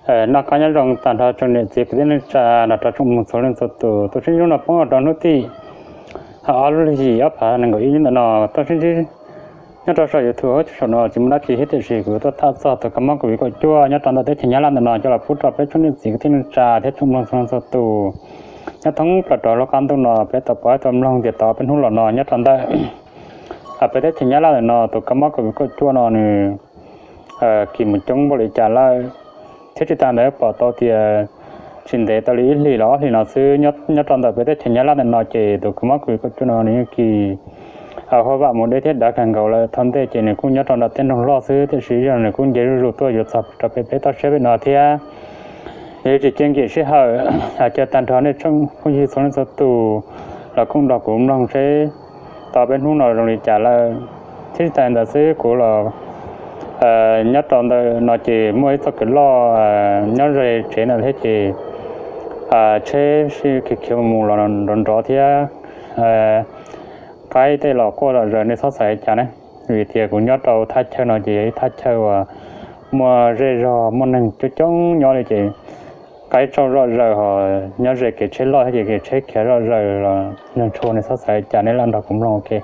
Noj qab nyob zoo tag nrho tsoom niam txiv kwv tij neej tsa nrog rau tsoom mloog txhua leej txhua tus. Tuaj sib ntsib no poob rau hnub tim ob lub hli yim ob phav nees nkaum ib ntawm no tuaj sib ntsib nyob rau saum YouTube hauv saum no tsis muaj dab tsi thiab, tiam sis kuv tuaj tham txog tus kab mob covid kaum cuaj nyob rau ntawm teb chaws Nyab Laj ntawm no coj los pub rau peb tsoom niam txiv kwv tij neej tsa thiab tsoom mloog txhua leej txhua tus nyob thoob plaws rau lub qab ntuj no. Peb tau pom tau mloog tias tau peb hnub los no nyob rau ntawm peb teb chaws Nyab Laj ntawm no tus kab mob covid kaum cuaj no nws kis mus coob npaum li cas lawm, thiab tsis tas ntawd pom tau tias tsis ntev tau li ib hlis los ob hlis no xwb nyob rau ntawm peb teb chaws Nyab Laj ntawm no ces tus kab mob covid kaum cuaj no nws yeej kis hauv vaj mus deb thiab dav kawg nkaus lawm. Thaum ntej ces nws kuj nyob rau nram tej nroog loj xwb, tiam sis yog nws kuj nce zuj zus tuaj yuav txog rau peb peb toj siab pem no thiab. Yog tsis cia nkim sij hawm, cia tag nrho nej tsoom phooj ywg txhua leej txhua tus los koom nrog kuv mloog seb tau peb hnub no zoo li cas lawm. Thiab tsis tas ntawd xwb kuv los nyob rau ntawm no ces muaj ib txoj kev loj nyob ze tsev ntawd thiab ces tsheb sib khiav khiav mus los nrov nrov thiab qaib tej los quaj zom zaws, nej txhob xav li cas ne. Vim tias kuv nyob rau thaj chaw no ces yog ib thaj chaw uas muaj zej zog muaj neeg coob coob nyob li ces qaib tsauj zom zaws ho nyob ze kev tsheb loj thiab ces kev tsheb khiav zom zaws los nrov ntshua, nej txhob xav li cas, nej lam nrog kuv mloog ua ke.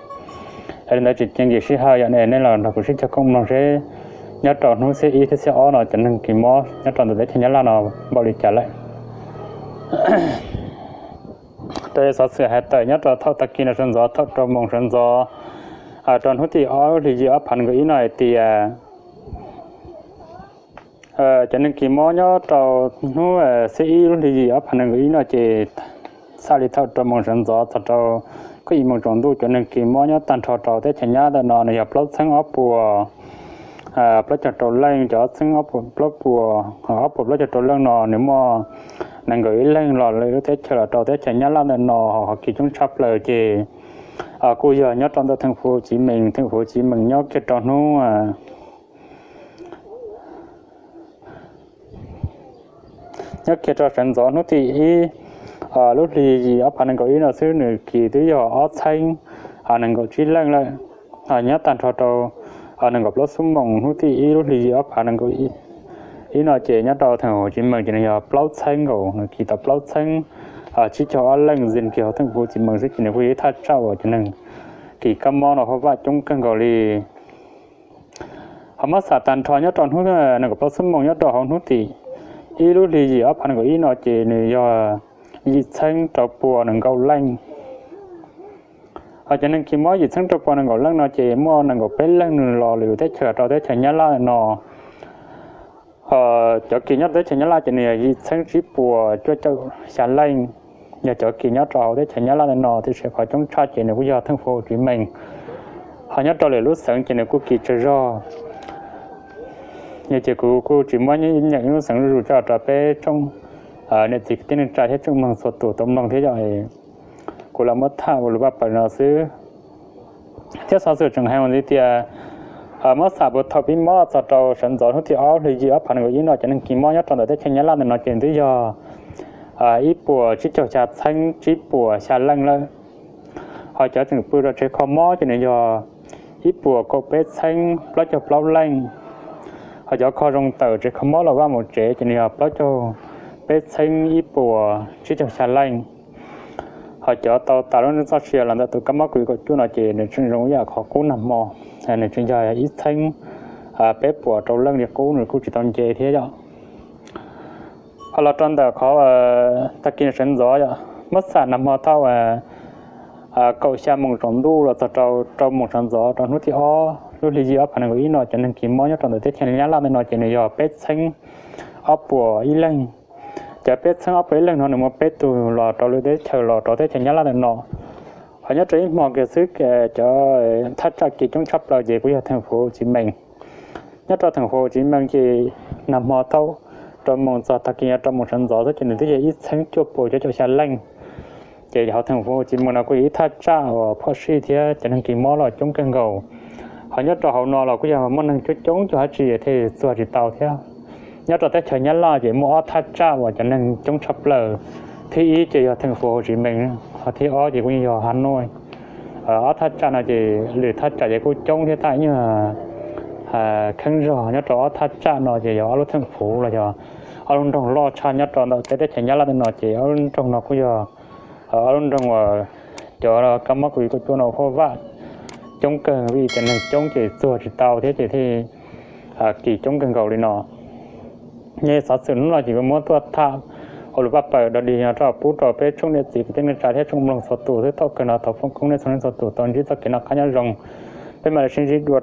Yog li ntawd tsis cia nkim sij hawm, yog nej los nrog kuv sib cog koom mloog seb nyob rau hnub xiab ib thiab xiab ob no cov neeg kis mob nyob rau ntawm teb chaws Nyab Laj no npaum li cas lawm. Raws li xov xwm hais tawm nyob rau thaum tag kis no sawv ntxov thaum rau moos sawv ntxov rau hnub tim ob lub hli yim ob phav nees nkaum ib no hais tias cov neeg kis mob nyob rau hnub xiab ib lub hli yim ob phav nees nkaum ib no ces txhaj li thaum rau moos sawv ntxov txog rau kaum ib moos tsaus ntuj cov neeg kis mob nyob tag nrho rau teb chaws Nyab Laj ntawm no nws yog plaub txheeb ob puas plaub caug rau leej. Cov ob txheeb ob puas plaub puas, ob puas plaub caug rau leej no nws muaj nees nkaum ib leeg los lawm lub teb chaws los rau teb chaws Nyab Laj ntawm no ho kis coob tshaj plaws ces kuj yog nyob rau ntawm theem fuv Tsiv Mees. Theem fuv Tsiv Mees nyob kiag rau hnub nyob kiag rau sawv ntxov hnub tim ib lub hli yim ob phav nees nkaum ib no xwb nws kis twb yog ob txheeb nees nkaum tsib leej lawm. Nyob tag nrho rau nees nkaum plaub xuab moos hnub tim ib lub hli yim ob phav nees nkaum ib no ces nyob rau theem fuv Tsiv Mees ces nws yog plaub txheeb nkaus, nws kis tau plaub txheeb tsib caug ob leej zis kis hauv theem fuv Tsiv Mees xwb ces nws kuj yog ib thaj tsam uas cov neeg kis kab mob no hauv vaj coob kawg nkaus li. Ho muab xam tag nrho nyob rau hnub nees nkaum plaub xuab moos nyob rau hauv hnub tim ib lub hli yim ob phav nees nkaum ib no ces nws yog yim txheeb rau puas nees nkaum leej. Ho cov neeg kis mob yim txheeb rau puas nees nkaum leej no ces muaj nees nkaum peb leej nws los lwm teb chaws rau teb chaws Nyab Laj no. Ho cov kis nyob rau teb chaws Nyab Laj ces nws yog yim txheeb tsib puas cuaj caum xya leej. Yog cov kis nyob rau hauv teb chaws Nyab Laj ntawm no tiam sis qhov coob tshaj ces nws kuj yog theem fuv Tsiv Mees. Ho nyob rau lwm lub xeev ces nws kuj kis tsawg zog. Yog ces kuv kuj tsis muab nyeem ib lub xeev zuj zus coj rau peb tsoom niam txiv kwv tij neej tsa thiab tsoom mloog txhua tus tau mloog thiab yom. Kuv lam muab tham ua lus paj paws no xwb. Thiab xov xwm tseem hais ua ntxiv tias muab xam puag thaum pib mob txog rau sawv ntxov hnub tim ob hli yim ob phav nees nkaum ib no cov neeg kis mob nyob rau ntawm teb chaws Nyab Laj ntawm no ces twb yog ib puas tsib caug xya txheeb tsib puas xya leej lawm. Ho cov tseem pw rau tsev kho mob ces nws yog ib puas kaum peb txheeb plaub caug plaub leej. Ho cov kho zoo tawm tsev kho mob los vaj mus tsev ces nws yog plaub caug peb txheeb ib puas tsib caug xya leej. Ho cov tau tas lub neej txoj sia los ntawm tus kab mob covid kaum cuaj no ces nws tseem zoo ib yam qhov qub nag hmo, nws tseem yog ib txheeb peb puas rau leej li qub, nws kuj tsis tau nce thiab yom. Ho los rau ntawm qhov tag kis sawv ntxov yom, muab xam nag hmo thaum kaum xya moos tsaus ntuj los txog rau rau moos sawv ntxov rau hnub tim ob lub hli yim ob phav nees nkaum ib no cov neeg kis mob nyob rau ntawm teb chaws Nyab Laj ntawm no ces nws yog peb txheeb ob puas ib leeg. Cov peb txheeb ob puas ib leeg no nws muaj peb tug los rau lwm teb chaws los rau teb chaws Nyab Laj ntawm no. Ho nyob rau ib hmo kiag xwb cov thaj tsam kis coob tshaj plaws ces kuj yog theem fuv Tsiv Mees. Nyob rau theem fuv Tsiv Mees ces nag hmo thaum rau moos txog tag kis rau moos sawv ntxov xwb ces nws twb yog ib txheeb cuaj puas cuaj caum xya leej. Ces hauv theem fuv Tsiv Mees no kuj yog ib thaj tsam uas phom sij thiab cov neeg kis mob los coob kawg nkaus. Ho nyob rau hauv no los kuj yog muaj neeg coob coob cuag dab tsi thiaj txuag tsis tau thiab. Nyob rau teb chaws Nyab Laj ces muaj ob thaj tsam uas cov neeg coob tshaj plaws. Thib ib ces yog theem fuv Tsiv Mees, ho thib ob ces kuj yog Hav Nuj. Ob thaj tsam no ces lwm thaj tsam ces kuj coob thiab, tab sis nyuag kheeb zog nyob rau ob thaj tsam no ces yog ob lub theem fuv los yog ob lub nroog loj tshaj nyob rau ntawm teb chaws Nyab Laj no ces ob lub nroog no kuj yog ob lub nroog uas cov kab mob covid kaum cuaj no huaj vaj coob kawg vim tias neeg coob ces txuag tsis tau thiab ces thiaj kis coob kawg nkaus li no. Yog xov xwm hnub no ces kuv muab tuaj tham ua lus paj pawm dog dig no rau pub rau peb tsoom niam txiv kwv tij neej tsa thiab tsoom mloog txhua tus xwb. Thaum kawg no thov foom koob nej txhua leej txhua tus tau ntsib txoj kev noj qab nyob zoo. Peb mam li sib ntsib dua